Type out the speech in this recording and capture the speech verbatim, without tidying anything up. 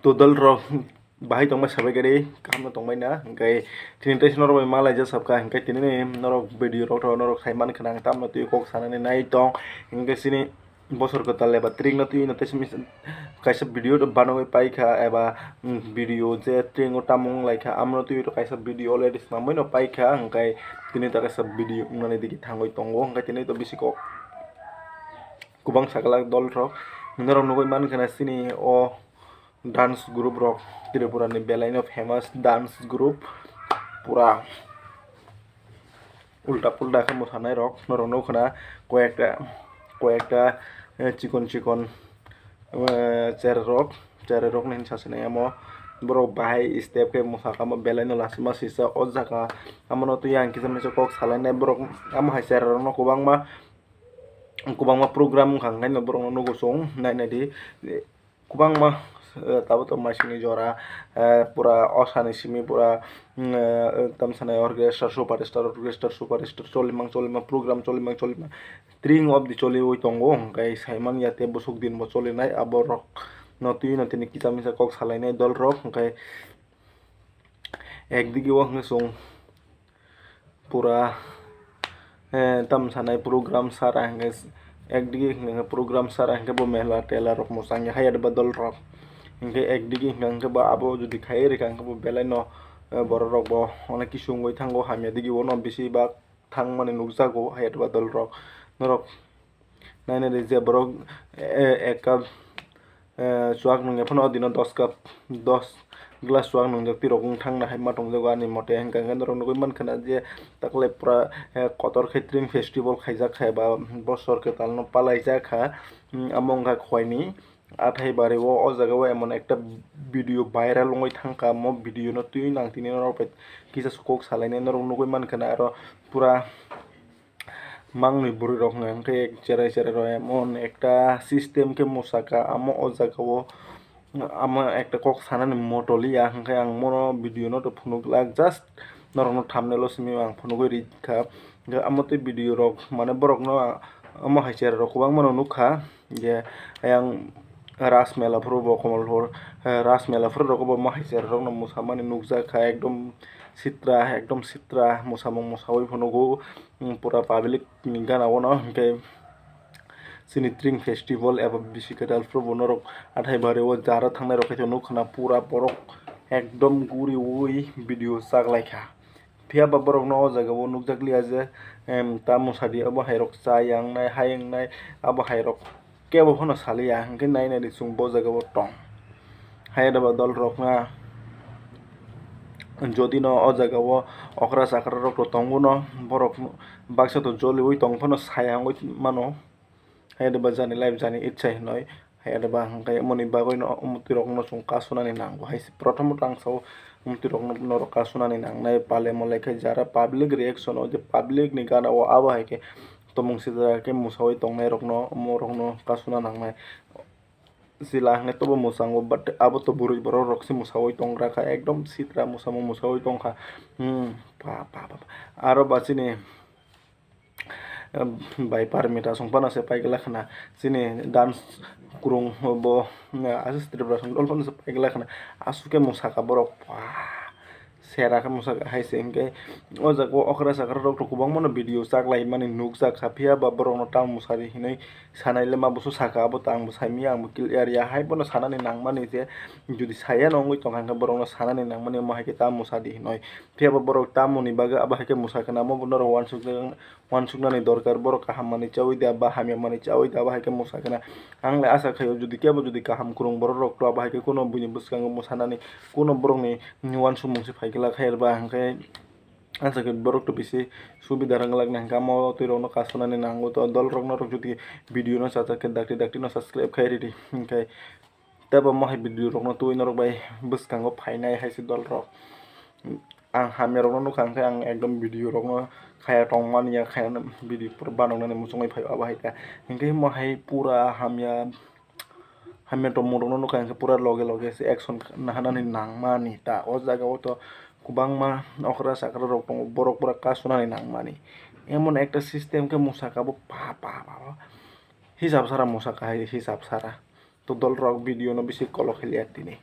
To dol rok bahai tongbai sabai gari kaham no tongbai na, hingkai tini tei norok bai malai ja sabka, hingkai tini ni norok video rok to norok sai man khna, tamno twi kok sanani nai tong, hingkai sini bosor kwtal eba tring no twi no tei simi kaisa video to banogoi paikha, eba, mm, video je tring o tamung lai kha, amno twi to kaisa video already swnamwi no paikha, hingkai tini to kaisa video wngnani digi thangwi tongo, hingkai tini to bisi kok kwbang sakalak dol rok norok nugui man khna sini o dance group rok, Tripura ni belai no famous dance group, pura ulta pulta khe mwsanai rok norok nukho na, koyekta koyekta, eh, chikon chikon, eh, cherai rok, cherai rok ni hinsa sinai amo borok bahai step khe mwsakha, amo belai no lachima sisa o jaga, amo no twi ang kisa misa kok salainai borok, amo hai cherai rok no kwbangma kwbangma program wngkha, hingkhe no borok no nugo chwng nai nai di. Kwbangma, eh, tabuk tabuk maisingni jora, eh, pura osani simi pura, mm, eh, tamsanai orchestra, superstar, orchestra, superstar, cholimang, cholimang, program, cholimang, cholimang, tring obdi choliwi tongo, hingkhe saimanya tei bwswk dinbo cholinai, aborok no twi no tini kisa misa kok salainai dol rok, hingkhe ekdigi o hwnkhe chwng pura, eh, tam sanai program sara hingke s-, ekdigi hingke program sara hingke bo mela tela rok mwchang ya, hayar ba dol rok hingke ekdigi hingke hingke bo abo jodi khai rikha hingke bo belai no, eh, borok rok bo onek kisu wngoi thango, hamya digi bono bisi bak thangmani nukjago, hayar ba dol rok norok. Nainani je borok, eh, ek cup, eh, chuak nungya phano o dino dos cup, dos glass chuak nungjak tirok wng thangna hai ma tongjago ani mote, hingka hingke norok nugui mankha na je taklai pura, eh, kotor khe tring festival khaijak kha eba bosor kwtalno palaijak kha, mm, amo wngkha khoini athai bari o, o jaga o emon ekta video viral wngwi thangkha, mo video no twi nang tini norok bai kisa kok salainai norok nugui mankha na aro pura. Mangni bwrwi rok hwnka hwnkhe cherai cherai rok emon ekta system khe mwsaka, amo o jaga o amo ekta kok sanani moto liya, hwnkhe ang mono video no to phunuk glak, just norok no thumbnail o simi ang phunugwi rikha. Hwnkhe amo tei video rok mane borok no amo hai cherai rok kwbangma no nukha je ayang Ras mela phuru bo Komolpur, eh, Ras mela phuru rok bo mo hai cherai rok no mwsamani nukjak kha, ekdom sitra, ekdom sitra mwsamung mwsawi phunugo, mm, pura public ni gana o no, hwnkhe chini tring festival eba bisi kwtal phuru bo norok athai bari o jara thangnai rok khe nukha na pura borok ekdom guriwi video chak lai kha. Phiya ba borok no o jaga o nukjak liya je, em, ta mwsadi abo hai rok cha yang nai, ha yang nai, abo hai rok kebo phano saliya, hwnkhe nai nai di chwng bo jaga o tong. Hai da ba dol rok na, jodi no o jaga o okra chakra rok to tongo no, borok baksa to joliwi tong phano saya wngwi mano. Hai da ba jani life jani ichha hinoi. Hai da ba hwnkhe moni bagwi no mwtwi rok no chwng kasunani nango hai se. Prothom o tang sao mwtwi rok no norok kasunani nangnai pale molai khe jara public reaction o je public ni gana o abo hai khe tomung sijak khe mwsawi tongnai rok no omo rok no kasuna nangnai. Chwla hwnkhe tobo mwchango, but abo to bwrwi borok rok se mwsawi tong ra kha, ekdom sitra mwsamung mwsawi tong kha. Hmm, pa, pa, pa, pa. Aro ba chini, em, bai Parmita song phano se pai glak khna, chini dance kwrwng bo, eh, Ashish Tripura song dol phano se pai glak khna, aswk khe mwsa kha borok, pa. Sera khe mwsaka hai se hwnkhe o jaga o okra chakra rok to kwbangma no video chak lai mani nukjak kha, phiya ba borok no tamo mwsadi hinwi sanai le ma busu saka, abo to ang bo sai manya, ang bo clear ya, hai bono sanani nang mani je jodi saya no wngwi tong kha hwnkhe borok no sanani nang mani omo hai khe tamo mwsadi hinwi, phiya ba borok tamo ni bagwi abo hai khe mwsa khe namo bo norok uansuk uansuknani dorkar, borok kaham manwi chaui da ba hamya manwi chaui da, abo hai khe mwsa khe na. Ang le acha khaio, jodi kebo jodi kaham kwrwng borok rok to abo hai khe kuno buini bwskango mwsanani kuno borokni uansukmung se phai glak, hai ba hwnkhe acha khe borok to bisi subida rang glak nai hwnkhe amo twi rok no kasunani nango, to dol rok norok jodi video no chajak khe dakti dakti no subscribe khai ridi hwnkhe. Tei bo mohai video rok no twi norok bai bwskango phainai hai se dol rok. Ang hamya rok no nukha, hwnkhe ang ekdom video rok no khaya tong mani ya, khaya no video pura banok nani muchungwi phai o, abo hai khe. Hwnkhe mohai pura hamya, hamya tongmung rok no nukha, hwnkhe pura loge loge se action naharnani nang mani ta. O jaga o to kwbangma okra chakra rok tongo, borok pura kasunani nang mani. Emon ekta system khe mwsaka bo pa, pa, pa, pa. Hisab sara mwsaka hai, hisab sara. To dol rok video no bisi kolok khe liya tini.